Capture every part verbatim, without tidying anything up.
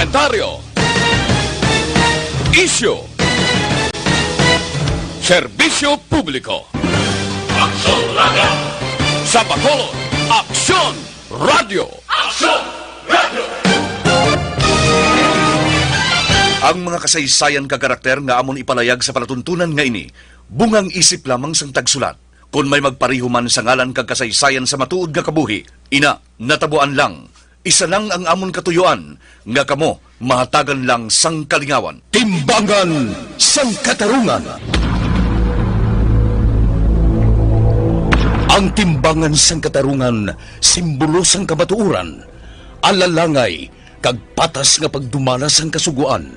Komentaryo. Isyu. Serbisyo publiko. Aksyon Radio. Sa Bacolod, Aksyon Radio. Aksyon Radio. Ang mga kasaysayan kag karakter nga amon ipalayag sa palatuntunan nga ini, bungang isip lamang sang tagsulat. Kon may magpareho man sa ngalan kag kasaysayan sa matuod nga kabuhi, ina, natabuan lang. Isa lang ang amon katuyuan, nga kamo mahatagan lang sang kalingawan. Timbangan sang Katarungan. Ang timbangan sang katarungan, simbolo sang kamatuoran, alalangay, kag patas nga pagdumala sang kasugoan.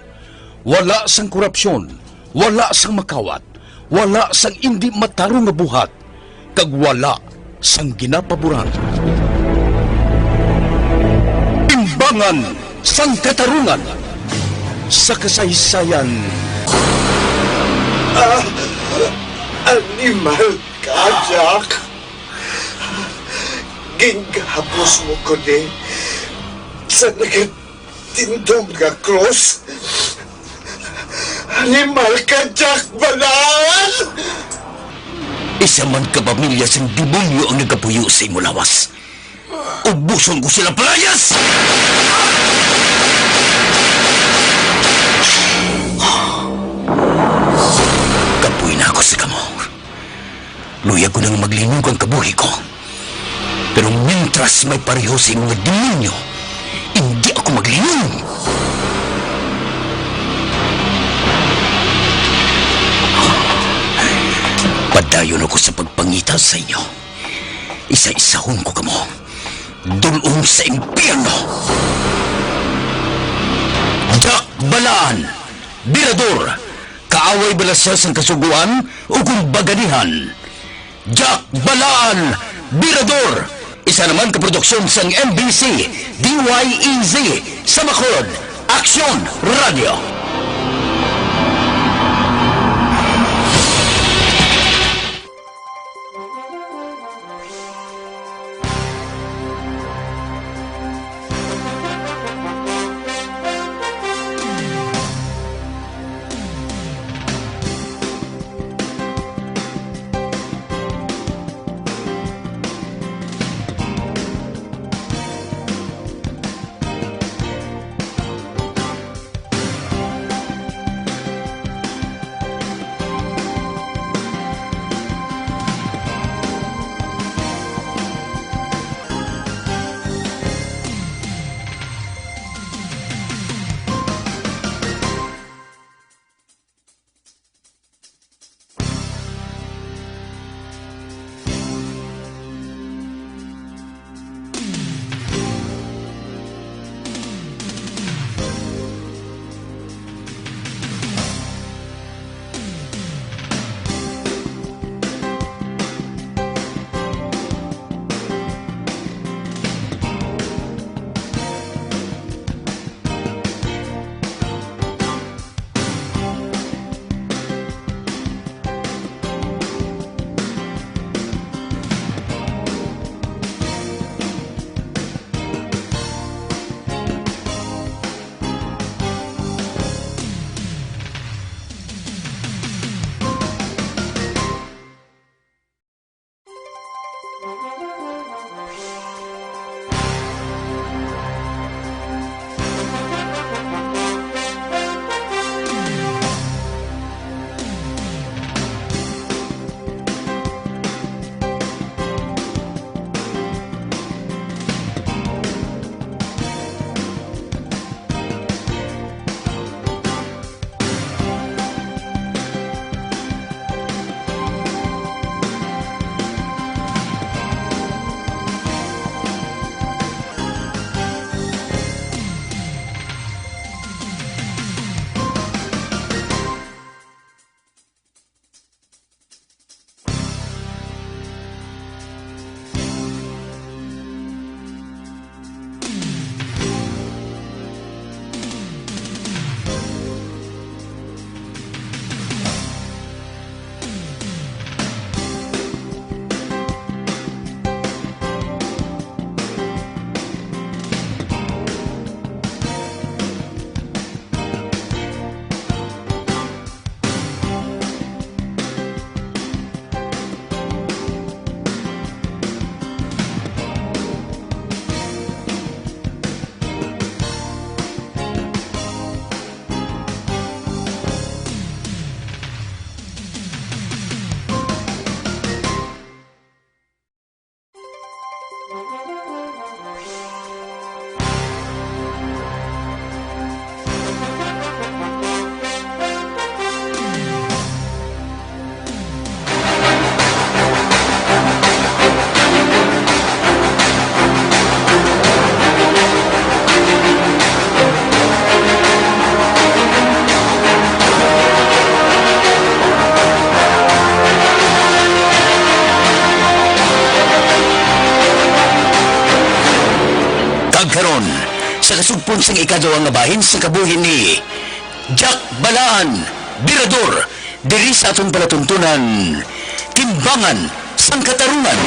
Wala sang korupsyon, wala sang makawat, wala sang indi matarong nga buhat, kag wala sang ginapaboran. Timbangan sang Katarungan sa kasaysayan. Ah, animal ka, Jack. Ginhapos mo ko ni sa nagad- tindog nga krus. Animal ka, Jack Balaan! Isa man ka pamilya sang demonyo ang nagapuyo sa imo lawas. Ubuson ko sila, palayas! Kapoy na ako sa kamo. Luyag ko nang maglinog ang kabuhi ko. Pero mintras may pareho sa inyo nga demonyo, hindi ako maglinog. Padayon ako sa pagpangita sa inyo. Isa-isahon ko kamo. Dul-ong sa impyerno. Jack Balaan, Birador, kaaway bala siya sang Kasugoan o kung baganihan? Jack Balaan, Birador, isa naman ka produksyon sang M B C, D Y E Z, sa Bacolod, Aksyon Radio. Pun sang ikaduha nga bahin sang kabuhi ni Jack Balaan, Birador, diri sa aton palatuntunan, Timbangan sang Katarungan.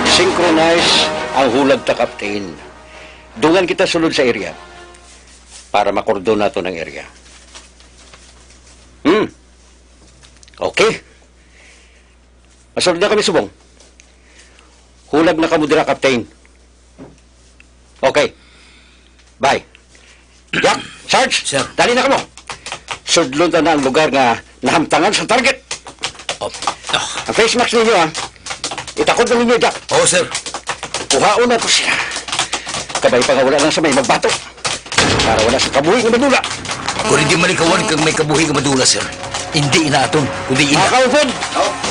Synchronize ang hulag ta, Captain. Dungan kita sulod sa area para makordon naton ang area. Hmm. Okay. Masulod na kami subong. Hulag na kamo dira, Captain. Okay. Bye. Jack, Sarge, Sir. Dali na kamo. Sudlon ta na ang lugar nga nahamtangan sa target. Oh. Ah. Ang face mask ninyo, ha? Itakod na ninyo, Jack. Oo, sir. Kuhaon na to siya. Kabay pa nga wala lang sa may magbato. Para wala sa kabuhi nga madula. Kung hindi malikawan kang may kabuhi nga madula, sir, hindi ina aton, kundi ina. Mga kaupod,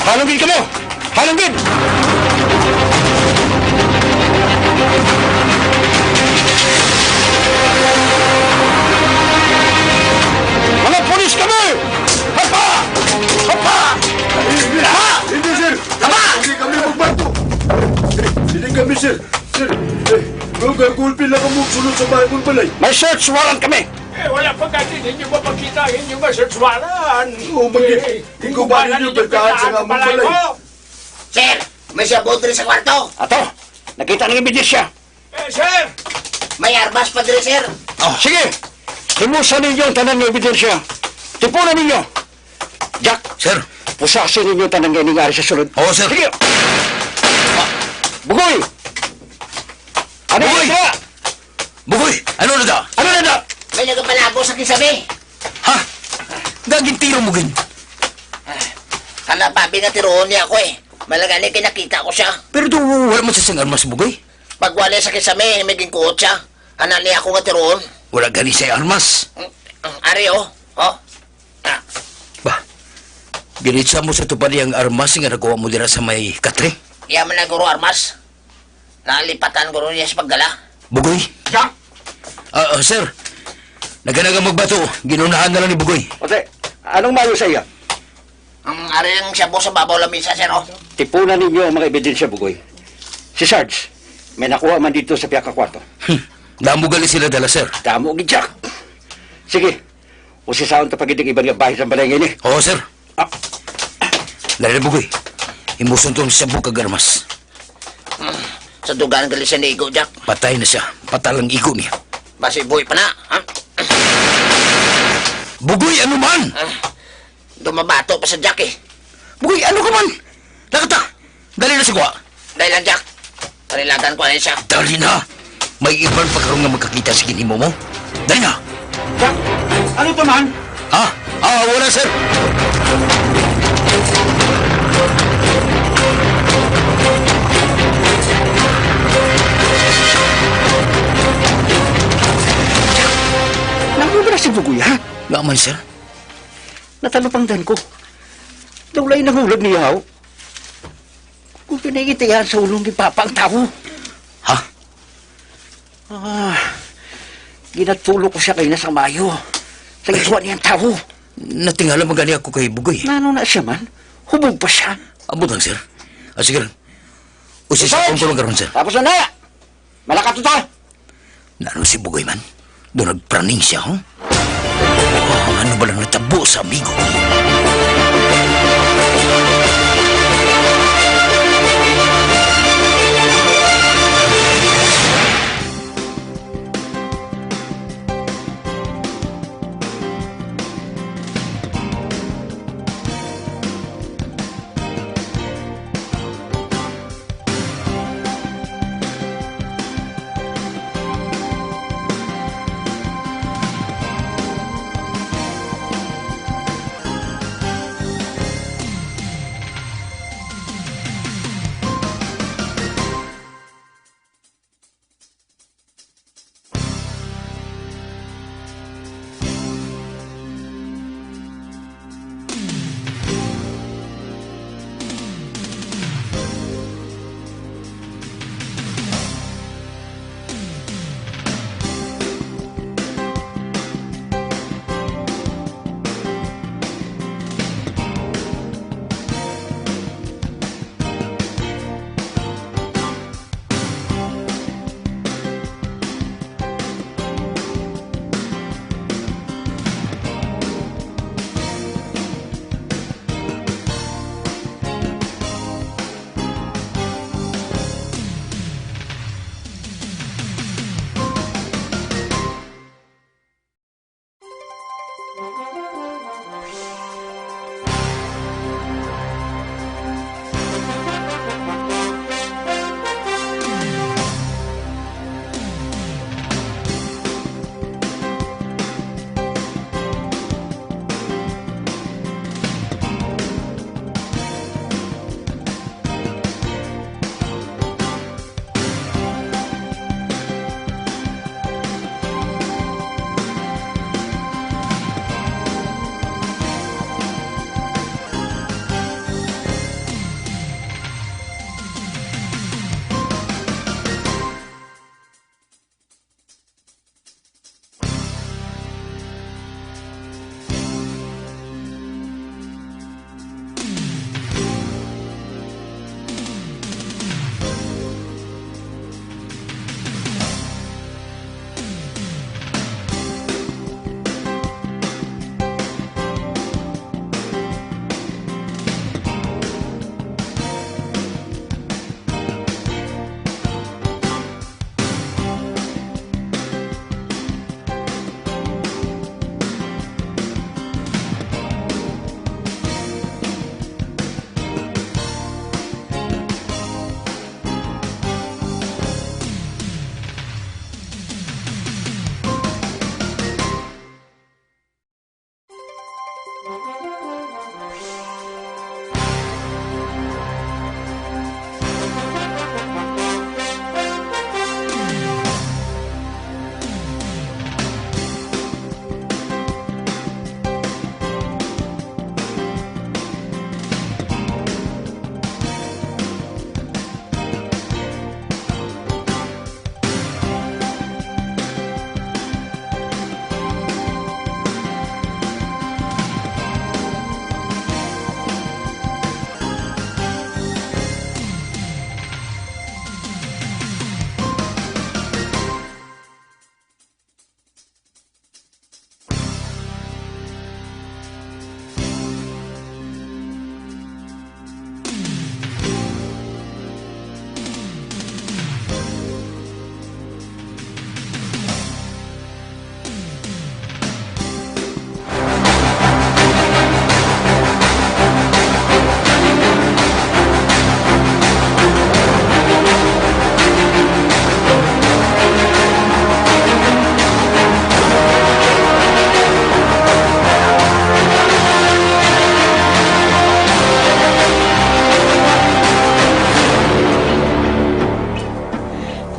halong gid kamo! Halong gid! Mga pulis kami! Hapa! Hapa! Hapa! Hindi, sir. Hapa! Hindi kami magbato. Hindi kami, sir. Sir, eh, magagulpi lang kamo sulod sa bahay mong balay. May search warrant kami. Eh, wala pa gani ninyo mapakita ang inyo nga search warrant. Oo, magi-, Eh, ikaw ba ninyo ninyo bentahan sa among balay? Sir, may shabu diri sa kwarto. Ato, nakita ng ebidensya. Eh, sir! May armas pa diri, sir. Oh, sige! Himusa ninyo ang tanan nga ebidensya. Tipunan ninyo. Jack, sir, pusasi ninyo tanan nga ining ari sa sulod. Oo, sir. Sige! Bugoy! Ano Bugoy! Bugoy! Ano na da? Ano na da? May nagapalabo sa kisame. Ha? Gagintiro mo gin? Hala, pabi nga tiroon niya ako eh. Malagani kay nakita ko siya. Pero do, wala man siya sing armas, Bugoy. Pag wala sa kisame, may ginkuot siya. Ana ni ako nga tiroon. Wala gani siya armas. Mm, mm, ari, oh. Oh. Ah. Ba, ginitsa mo sa tupad niya ang armas nga nakuha mo dira sa may katre? Iya man na, guro, armas. Nalipatan, guro, niya sa pagdala. Bugoy? Siya? Ah, ah, sir. Naganaga magbato. Ginunahan na lang ni Bugoy. Ote, anong mayo sa iya? Ang ari ang shabu sa babaw lamisa, sir, oh. Tipunan ninyo ang mga ebidensya, Bugoy. Si Sarge, may nakuha man dito sa piyaka kwarto. Hmm. Damo gali sila dala, sir. Damo gid, Jack. Sige, usisaon ta pa gid ang iban nga bahin sa balay nga ini. Oo, sir. Ah. Dali na, Bugoy. Imuson tong shabu kag armas. Hmm. Sa dugan gali siya niigo, Jack. Patay na siya. Patay lang igo niya. Basi buhi pa na, ha? Bugoy, ano man? Ah. Dumabato pa sa Jack, eh. Bugoy, ano ka man? Lakata, dali na sa kuha. Dali lang, Jack. Panilagan ko na siya. Dali na. May iban pa karon nga magkakita sa ginhimo mo. Dali na. Jack, ano to man? Ha? Ah, wala, sir. Nangubra si Bugoy, ha? Nga man, sir. Natalupangdan ko. Daw lain ang hulag niya, ho. Kung pinagitihan sa ulong ni Papa ang tawo. Ha? Ah, ginatulo ko siya kay nasa mayo. Sa ginsuwa niyang tawo. Natingala man gani ako kay Bugoy. Nano na siya man? Hubog pa siya. Abot lang, sir. Ah, sige lang. Usisaon ko lang karon, sir. Tapos na na! Malakat to ta! Nano si Bugoy man? Do nagpraning siya, ho? Oh, ano ba lang natabo sa amigo?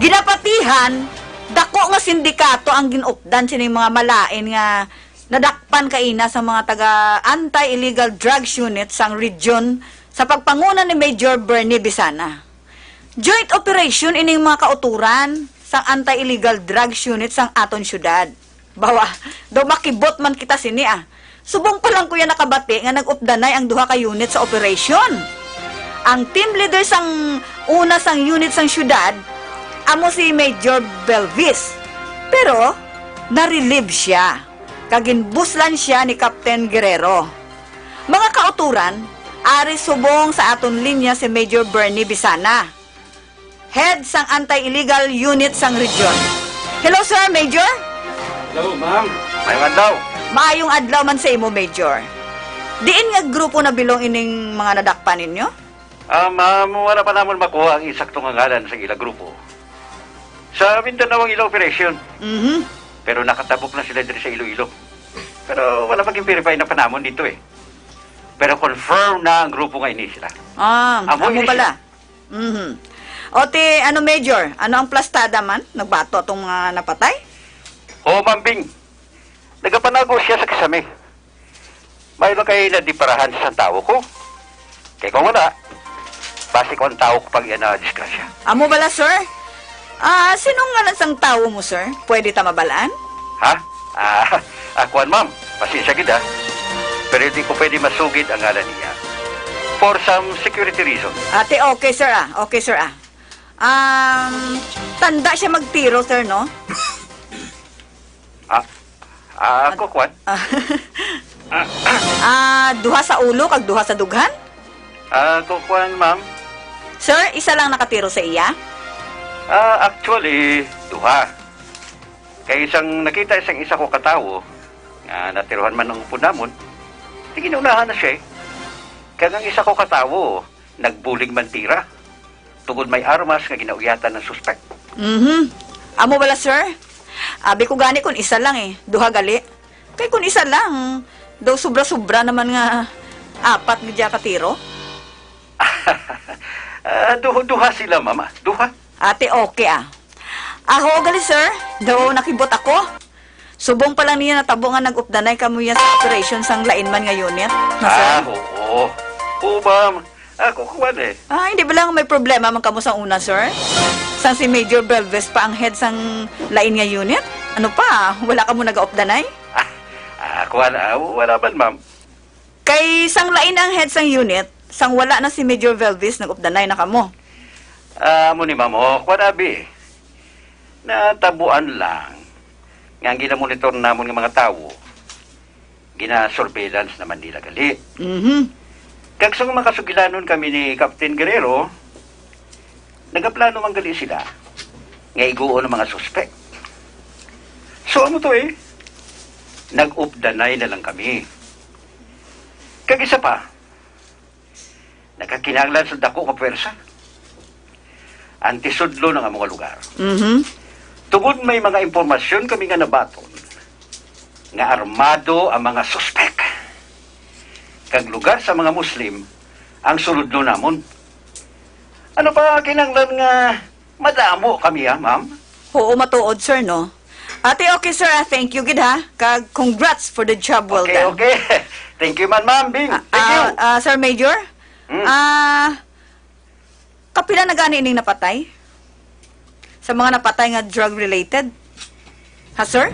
Ginapatihan, dako nga sindikato ang gin-updan sining mga malain nga nadakpan kaina sa mga taga Anti-Illegal Drugs Unit sang region sa pagpanguna ni Major Bernie Bisana. Joint operation ining mga kauturan sang Anti-Illegal Drugs Unit sang aton syudad. Bawa, daw makibot man kita sini, ah. Subong pa lang ko ya nakabati nga nag-updanay ang duha ka unit sa operation. Ang team leader sang una sang unit sang syudad amo si Major Belvis. Pero na-relieve siya, kag ginbuslan siya ni Captain Guerrero. Mga kauturan, ari subong sa aton linya si Major Bernie Bisana, head sang anti-illegal unit sang region. Hello, sir, Major? Hello, ma'am. Mayong adlaw. Maayong adlaw man sa imo, Major. Diin nga grupo nabilong ining mga nadakpan ninyo? Ah, ma'am, wala pa namon makuha ang insakto nga ngalan sa ila grupo. Sa Mindanao ang ila operasyon. Mhm. Pero nakatabok na sila diri sa Iloilo. Pero wala pa gin-verify na pa namon dito eh. Pero confirm na ang grupo nga ini sila. Ah, amo ini bala sila. Mhm. O ti, ano, Major? Ano ang plastada man? Nagbato atong mga napatay? Oo, Ma'am Bing. Nagapanago siya sa kasami. May lang kay nadiparahan sa tawo ko. Kay kung wala, basi ko ang tawo ko pag yan na disgrasya. Amo bala, sir? Ah, sinong ngalan sang tawo mo, sir? Pwede ta mabalaan? Ha? Ah, ah, kuwan, ma'am. Pasensya gid, ah. Pero hindi ko pwede masugid ang ngalan niya. For some security reason. Ate, okay, sir, ah. Okay, sir, ah. Um, tanda siya magtiro, sir, no? Ah, ah, ako, kuwan. Ah, ah, duha sa ulo kag duha sa dughan? Ah, ako, kuwan, ma'am. Sir, isa lang nakatiro sa iya? Ah, actually, duha. Kay isang nakita sang isa ko ka tawo, Ah, natiruhan man ang upod namon. Di ginaunahan na siya, eh. Kag ang isa ko ka tawo, nagbulig man tira. Tungod may armas nga ginauyatan ang suspek. Mhm. Amo bala, sir? Abi ko gani kung isa lang, eh. Duha gali. Kay kung isa lang, daw sobra-sobra naman nga apat gid ka tiro. Ah, duha, duha sila, ma'am. Duha. Ate, okay, ah. Aho gali, sir. Daw nakibot ako. Subong pa lang niya natabo nga nag-updanay kamo ya sa operation sang lain man nga unit. No, sir? Ah, oo. Oo, ma'am. Ako, kuwan eh. Ah, hindi ba lang may problema man kamo sa una, sir? Sang si Major Belves pa ang head sang lain nga unit? Ano pa, wala kamo nag-updanay? Ah, ah, kuwan, ah, wala man, ma'am. Kay sang lain ang head sang unit, sang wala na si Major Velvis, nag-updanay na kamo. Ah, amo ni, ma'am, oh, kuwan, abi. Natabuan lang nga ang ginamonitor namon nga mga tawo, gina-surveillance naman nila gali. Mhm. Kag sang makasugilanon kami ni Captain Guerrero, nagaplano man gali sila nga iguon ang mga suspek. So, amo to eh, nag-updanay na lang kami. Kag isa pa, nagkakinahanglan sa dako nga pwersa. Antisudlon ang among lugar. Mhm. Tungod may mga impormasyon kami nga nabaton nga armado ang mga suspek. Kag lugar sa mga Muslim ang sulodnon namon. Ano pa kinahanglan nga madamo kami, ha, ma'am? Oo, matuod, sir, no? Ate, okay, sir, ah, thank you gid, ha? Kag congrats for the job well Okay, done. okay. Thank you man, ma'am Bing. Ah, Thank you. ah, ah, Sir Major? Hmm. Ah, kapila na gani ining napatay? Sa mga napatay nga drug-related? Ha, sir?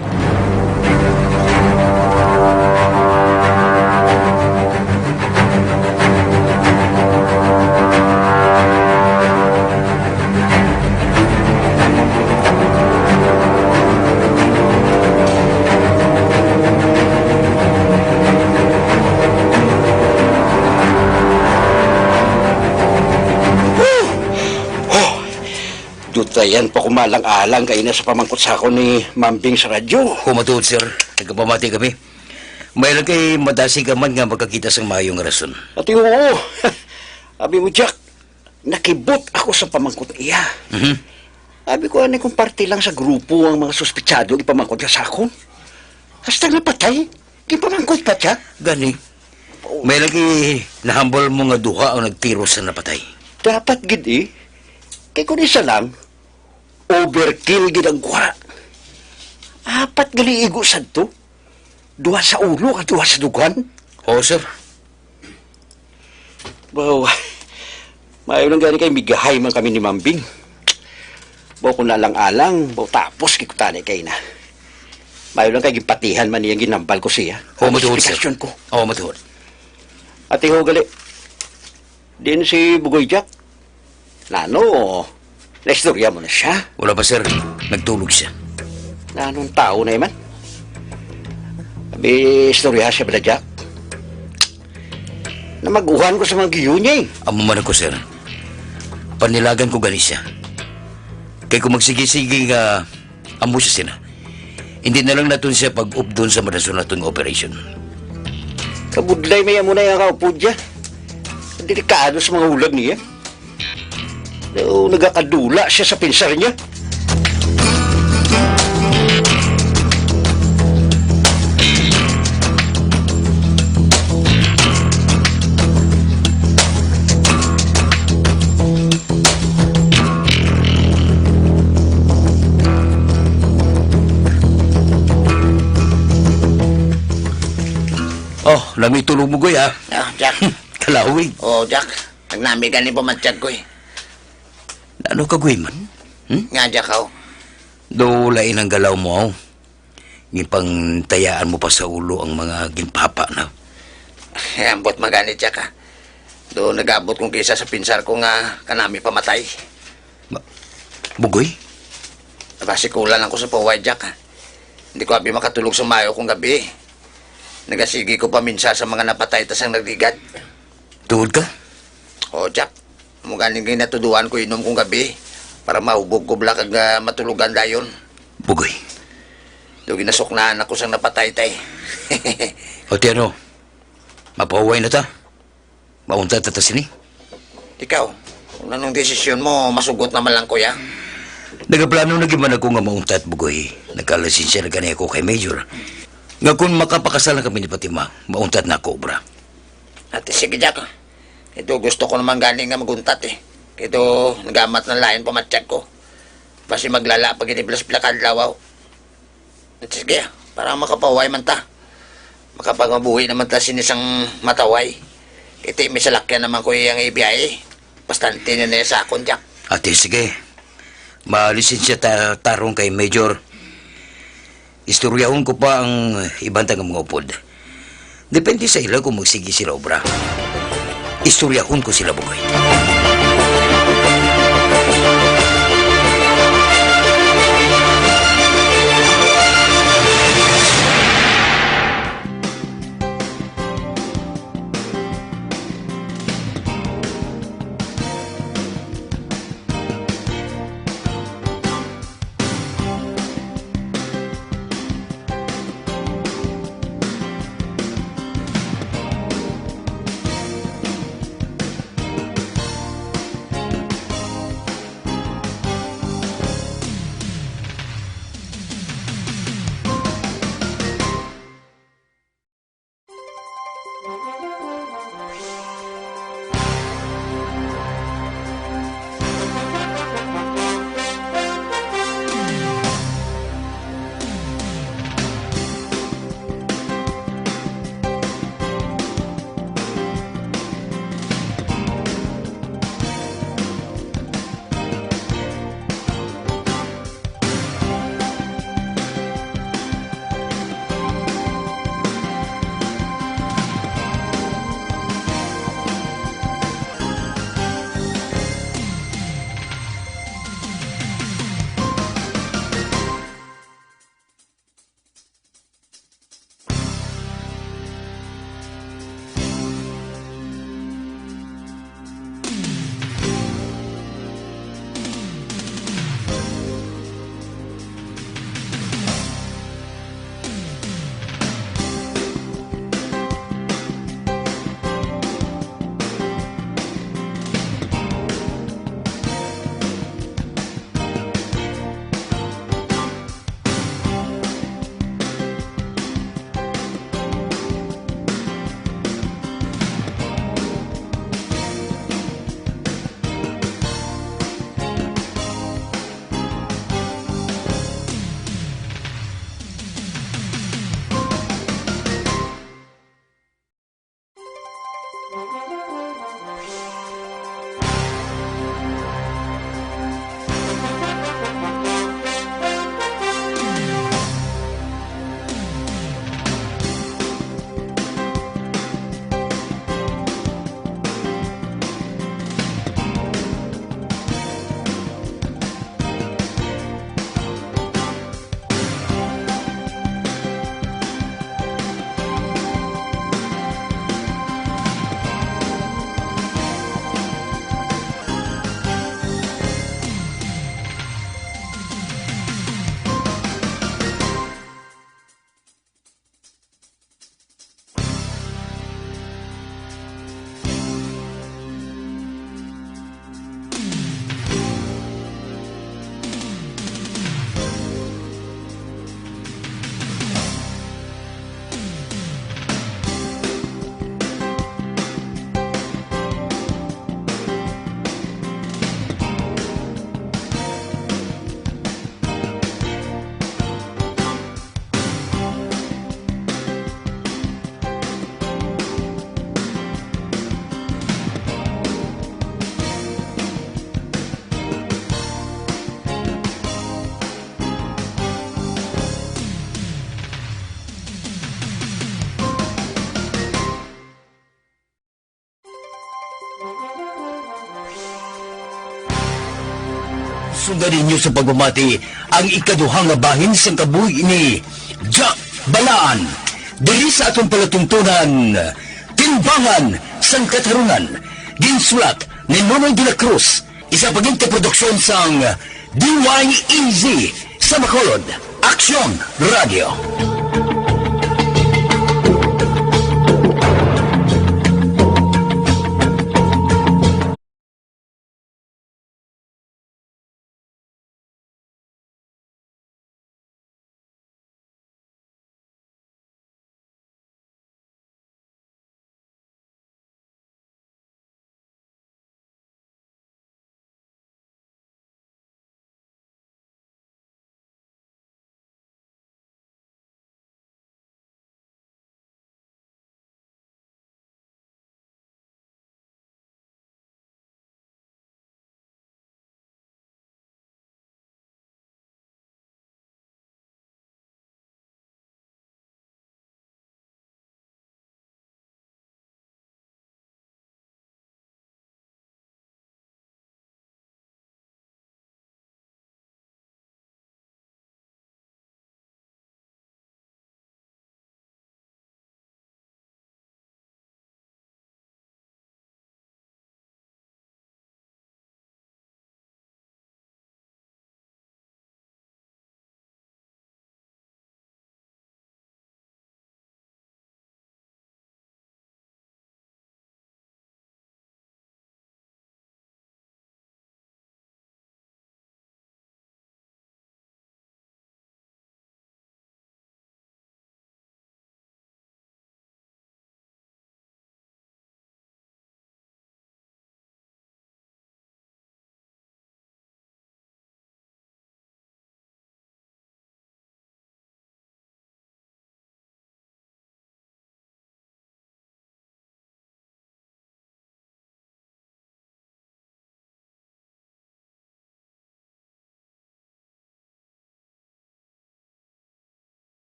Oh! Dutayan pa ko malang-alang kay na sa pamangkot sa ako ni Mambing sa radyo. Kung matuod, sir, nagapamati kami. May lang kay madasig ka man nga makakita sang maayong rason. Ati, oo. Abi mo, Jack, nakibot ako sa pamangkot iya. Mhm. Abi ko, ani kung parte lang sa grupo ang mga suspetsado, ipamangkot ka sa akon. Hasta napatay, ipamangkot pa siya. Gani, may lagi nahambal mo nga duha ang nagtiro sa napatay. Dapat gid eh. Kay kung isa lang, overkill gid ang kuha. Apat gali igo sadto. Duha sa ulo kag duha sa dughan. Oo, sir. Baw, maayo lang gani kay migahay man kami ni Mambing. Baw kung nalang-alang, baw tapos kay kutani kay na. Maayo lang kay gipatihan man niyang ginambal ko siya. Oo, matuod, sir. Sa ospitasyon ko. Oo, matuod. Ati ho, gali. Din si Bugoy Jack. Nano, naistorya mo na siya? Wala pa, sir. Nagtulog siya. Nanong tao na man? Abi, istorya siya ba, Jack? Namaguhan ko sa mga giyo niya eh. Amo man ako, sir. Panilagan ko gani siya. Kay kung magsige-sige nga amo siya sina, hindi na lang naton siya pag-updon sa madason naton nga operasyon. Kabudlay may amo na yung kaupod siya. Delikado sa mga hulag niya. Daw nagakadula siya sa pinsar niya. Oh, lami tulog mo, Goy, ah. Ah, Jack. Kalawig. Oh, Jack. Nagnami gani pamatyag ko eh. Ano ka, Goy, man? Hmm? Nga, Jack, aw. Do, lain ang galaw mo, aw. Gipangtayaan mo pa sa ulo ang mga ginpapa na. Eh, ambot magani, Jack, ah. Do, nag-abot kong kisa sa pinsar ko nga kanami pamatay. Ma-, Bugoy? Nabasikulan lang ko sa paway, Jack, ah. Hindi ko abi makatulog sa mayo kong gabi. Nagasigi ko paminsa sa mga napatay tas ang nagligad. Tuod ka? Oo, Jack. Amo gani ginatuduan ko inom kong gabi para mahubog ko bala kag, ah, matulogan dayon. Bugoy. Do ginasuknaan ako sang napatay, tay. O, ti ano? Mapahuway na ta? Mauntat na ta sini? Ikaw, kung anong desisyon mo, masugot naman lang, kuya. Nagaplano na gyud man ako nga mauntat, Bugoy. Nagkalisensya na gani ako kay Major. Nga kung makapakasal na kami ni Fatima, mauntat na ako, bra. Ate, sige, Jack. Ito, gusto ko naman gani nga maguntat, eh. Kito, nagamat ng lain pamatsyag ko. Basi maglala pag iniblas pila ka adlaw, aw. Sige, para makapahuway man ta. Makapagmabuhi naman ta sini sang mataway. Iti, may salakyan naman ko iyang ibiyahe. Bastante na niya sa akon, Jack. Ate, sige. Malisensya ta tarong kay Major. Istoryahon ko pa ang iban ta nga mga upod. Depende sa ila kung magsigi sila obra. Istoryahon ko sila, Bugoy. Sugad ninyo sa pagpamati ang ikaduha nga bahin sang kabuhi ni Jack Balaan diri sa aton palatuntunan, Timbangan sang Katarunan. Ginsulat ni Nonoy de la Cruz, isa pa gid ka produksyon sang D Y E Z sa Bacolod, Aksyon Radio.